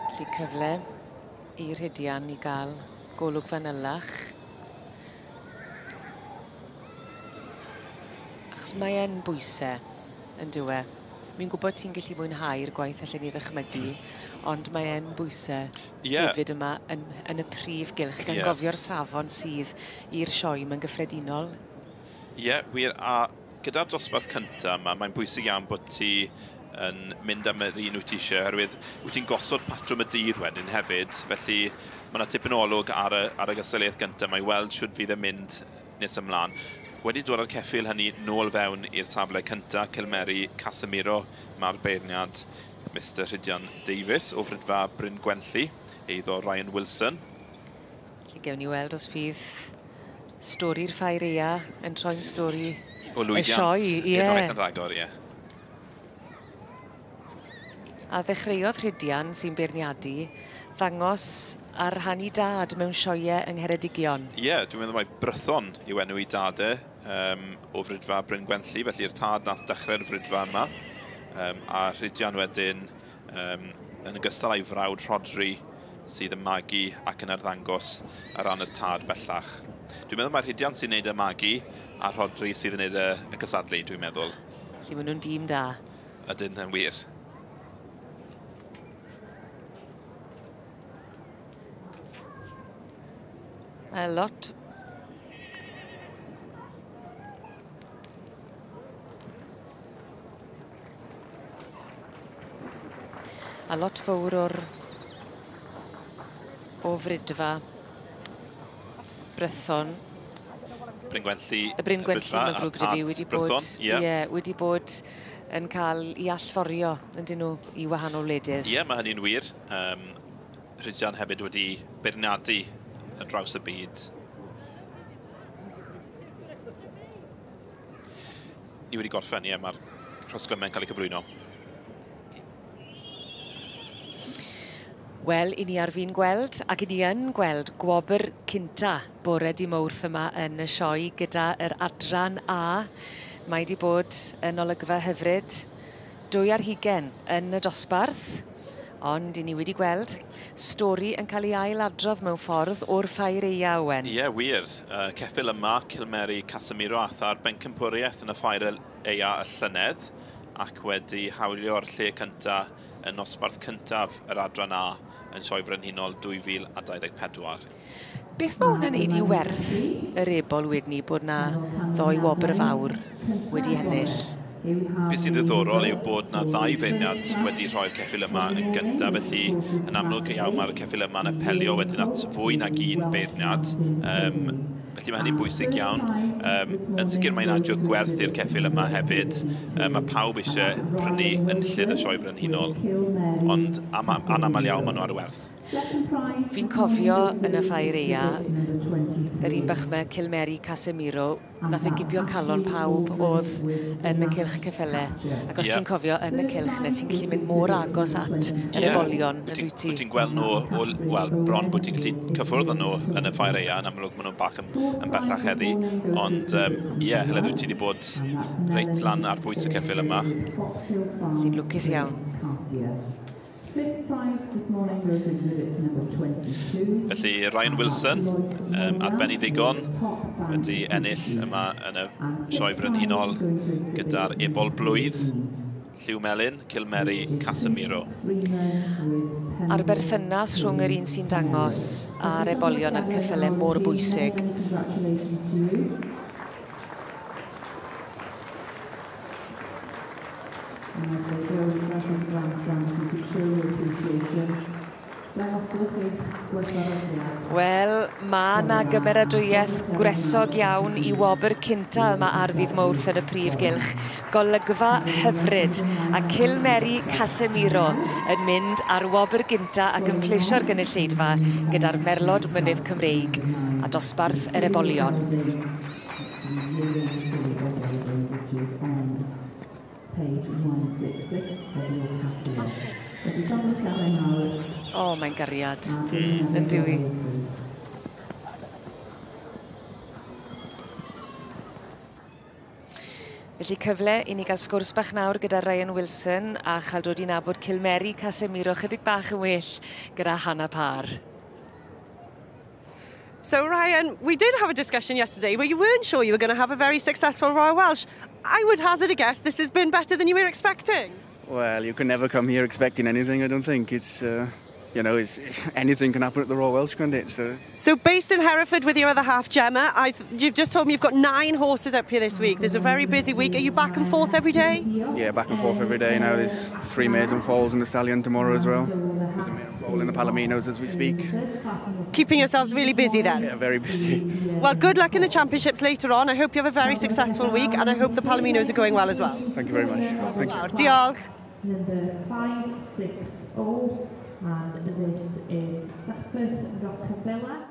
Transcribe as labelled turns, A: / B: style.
A: Felly cyfle i Rhydian i gael golwg fanylach. Achos mae e'n bwyse, yn dyw e. Mi'n gwybod ti'n gallu mwynhau'r gwaith allan ni ddychmygu, ond mae e'n bwyse hefyd yma yn y prif gylch, gan gofio'r safon sydd i'r sioe mewn gyffredinol.
B: Ie, wir, a gyda'r dosbarth cyntaf yma, mae'n bwysig iawn bod ti yn mynd am yr un wyt ti eisiau, oherwydd wyt ti'n gosod patrwm y dydd wedyn hefyd, felly mae yna tipyn o olwg ar y gystadleuaeth gyntaf, mae weld shwd fydd yn mynd nes ymlaen. Wedi dod â'r ceffyl hynny nôl fewn i'r safle cyntaf, Cilmeri Casemiro, mae'r beirniad Mr Rhydian Davies o Fridfa Bryn Gwenlli, eiddo Ryan Wilson.
A: Felly gewn ni weld os fydd stori'r Ffair Aeaf yn troi'n stori
B: o lwyddiant.
A: Y sioe, ie.
B: Unwaith yn rhagor, ie.
A: A ddechreuodd Rhydian, sy'n beirniadu, ddangos ar rhan i dad mewn sioeau yng Ngheredigion.
B: Ie, dwi'n meddwl mai Brython yw enw i dad e, o Fridfa Bryn Gwenlli, felly'r tad nath dechrau'r Fridfa yma. A Rhydian wedyn, yn ogystal â'i frawd Rhodri, sydd yn magu ac yn arddangos ar ran y tad bellach. Dwi'n meddwl mai Rhydian sy'n neud y magu a Rhodri sydd yn neud y cysadlu, dwi'n meddwl.
A: Felly maen nhw'n dîm da.
B: Ydyn, yn wir.
A: A lot. A lot fawr o Fridfa Brython.
B: Bryn Gwenlli.
A: Y Bryn Gwenlli, mae'n ddrwg 'da fi, wedi bod,
B: ie,
A: wedi bod yn cael ei allforio, yndyn nhw, i wahanol wledydd.
B: Ie, mae hynny'n wir. Rhydian hefyd wedi beirniadu ar draws y byd. Ni wedi gorffen, ie, mae'r rhosglymau'n cael eu cyflwyno.
A: Wel, i ni ar fin gweld, ac i ni yn gweld gwobr cynta bore di Mawrth yma yn y sioe gyda yr adran A. Mae di bod yn olygfa hyfryd, 22 yn y dosbarth, ond i ni wedi gweld stori yn cael ei ailadrodd mewn ffordd o'r Ffair Aeaf, Owen.
B: Ie, wir. Ceffyl yma, Cilmeri Casemiro, ath ar bencampwriaeth yn y Ffair Aeaf y llynedd, ac wedi hawlio'r lle cyntaf yn nosbarth cyntaf yr adran A yn Sioe Frenhinol 2024.
A: Beth mae hwnna'n neud i werth yr ebol wedyn ni bod na ddoi wobr fawr wedi ennill?
B: Beth sy'n ddiddorol yw bod na ddau feirniad wedi rhoi'r ceffyl yma yn gyntaf, felly yn amlwg iawn mae'r ceffyl yma'n apelio wedyn at fwy nag un beirniad. Felly mae hynny'n bwysig iawn. Yn sicr mae'n adio gwerth i'r ceffyl yma hefyd. Mae pawb eisiau prynu enillydd y Sioe Frenhinol, ond anaml iawn maen nhw ar y werth.
A: Fi'n cofio yn y Ffair Aeaf, yr un bach 'ma, Cilmeri Casemiro, nath e gipio calon pawb oedd yn y cylch ceffyle. Ac os ti'n cofio yn y cylch 'na, ti'n gallu mynd mor agos at yr ebolion, yn dwyt ti?
B: Wyt ti'n gweld nhw, wel, bron bod ti'n gallu cyffwrdd â nhw yn y Ffair Aeaf, yn amlwg maen nhw'n bach yn bellach heddi, ond ie, Heledd, wyt ti wedi bod reit lan ar bwys y ceffyl yma.
A: Ti'n lwcus iawn.
C: Fifth prize this morning goes to exhibit number 22.
B: Felly Ryan Wilson, ar ben ei ddigon, wedi ennill yma yn y Sioe Frenhinol gyda'r ebol blwydd, lliw melyn, Cilmeri Casemiro.
A: A'r berthynas rhwng yr un sy'n dangos a'r ebolion a'r ceffylau mor bwysig.
C: Congratulations to you. And as they go right into grandstand, if you could show your appreciation. Dangoswch eich gwerthfawrogiad.
A: Wel, ma' 'na gymeradwyaeth gwresog iawn i wobr cynta yma ar ddydd Mawrth yn y prif gylch. Golygfa hyfryd a Cilmeri Casemiro yn mynd ar wobr gynta ac yn plesio'r gynulleidfa gyda'r Merlod Mynydd Cymreig a dosbarth yr ebolion.
C: Page 166 of your catalogue. Felly llongyfarchiadau mawr.
A: O, mae'n gariad, yn dyw i. Felly cyfle i ni gael sgwrs bach nawr gyda Ryan Wilson a chael dod i nabod Cilmeri Casemiro chydig bach yn well gyda Hannah Parr.
D: So, Ryan, we did have a discussion yesterday where you weren't sure you were going to have a very successful Royal Welsh. I would hazard a guess this has been better than you were expecting.
E: Well, you can never come here expecting anything, I don't think. It's, you know, it's, anything can happen at the Royal Welsh, can't it?
D: So based in Hereford with your other half, Gemma, you've just told me you've got nine horses up here this week. There's a very busy week. Are you back and forth every day?
E: Yeah, back and forth every day now. There's three mares and foals and a stallion tomorrow as well. There's a mare and foal in the Palominos as we speak.
D: Keeping yourselves really busy then?
E: Yeah, very busy.
D: Well, good luck in the championships later on. I hope you have a very successful week and I hope the Palominos are going well as well.
E: Thank you very much. Thank you.
D: Diolch.
C: Number 560, and this is Stafford Rockefeller.